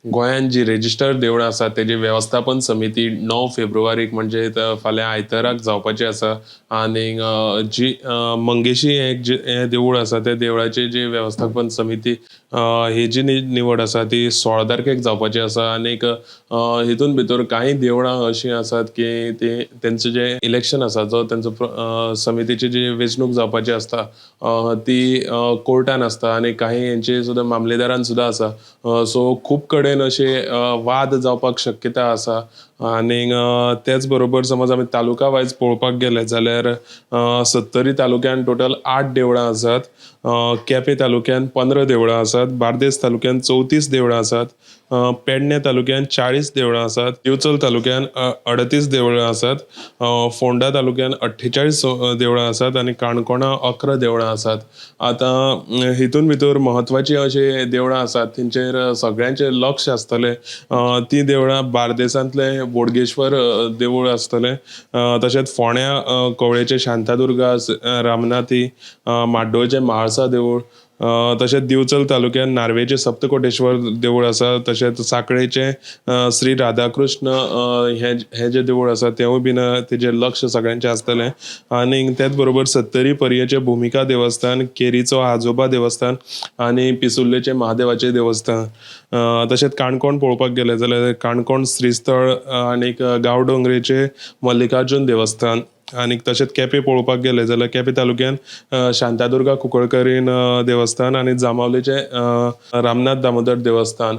गोंयांत जी रेजिस्टर्ड देवळां आसात तेजी वेवस्थापन समिती 9 फेब्रुवारीक म्हणजे फाल्यां आयताराक जावपाची आसा. आनी जी मंगेशी एक हें देवूळ आसा त्या देवळाची जी वेवस्थापन समिती ही जी निवड आसा ती 16 तारखेक जावपाची आसा. आनीक हितून भितर कांय देवळां अशीं आसात की ती तेंचें जें इलेक्शन आसा, जो तेंचो समितीची जी वेंचणूक जावपाची आसता ती कोर्टान आसता आनी काही हेंची सुद्दां मामलेदारान सुद्दां आसा. सो खूब कडेन अशे वाद जावपाक शक्यता आसा. आनीक तेच बरोबर समज आमी तालुका वायज पळोवपाक गेले जाल्यार सत्तरी तालुक्यान टोटल 8 देवळां आसात, केपें तालुक्यान 15 देवळां आसात, बार्देस तालुक्यान 34 देवळां आसात, पेडणे तालुक्यान 40 देवळां आसात, दिवचल तालुक्यान 38 देवळां आसात, फोंडा तालुक्यान 48 देवळां आसात आनी काणकोणा 11 देवळां आसात. आतां हितून भितर म्हत्वाचीं अशीं देवळां आसात तेंचेर सगळ्यांचें लक्ष आसतलें. तीं देवळां बार्देसांतलें बोडगेश्वर देवूळ आसतलें, तशेंच फोंड्या कवळेचें शांतादुर्गा रामनाथी, म्हाड्डोळचें म्हाळसा देवूळ, तशेंच दिवचल तालुक्यात नार्वेचें सप्तकोटेश्वर देवूळ आसा, तशेंच सांखळेचें श्री राधाकृष्ण हें जें देवूळ आसा तेंवूय बीन तेजेर लक्ष सगळ्यांचें आसतलें. आनी तेच बरोबर सत्तरी पर्येचें भुमिका देवस्थान, केरीचो आजोबा देवस्थान आनी पिसुर्लेचें महादेवाचें देवस्थान. तशेंच काणकोण पळोवपाक गेलें जाल्यार काणकोण श्रीस्थळ आनीक गांवडोंगरेचें मल्लिकार्जून देवस्थान. आनीक तशेंच केपें पळोवपाक गेलें जाल्यार केपें तालुक्यान शांतादुर्गा कुंकळकरीन देवस्थान आनी जांबावलेचें रामनाथ दामोदर देवस्थान.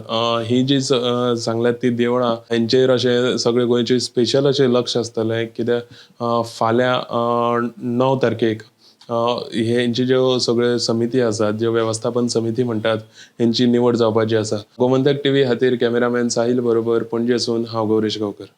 ही जी सांगल्यात ती देवळां हेंचेर अशें सगळे गोंयचे स्पेशल अशें लक्ष आसतलें, कित्याक फाल्यां 9 तारखेक हेंची ज्यो सगळ्यो समिती आसात, ज्यो वेवस्थापन समिती म्हणटात, हेंची निवड जावपाची आसा. गोमंतक टीव्ही खातीर कॅमेरामॅन साहील बरोबर पणजेसून हांव गौरेश गांवकर.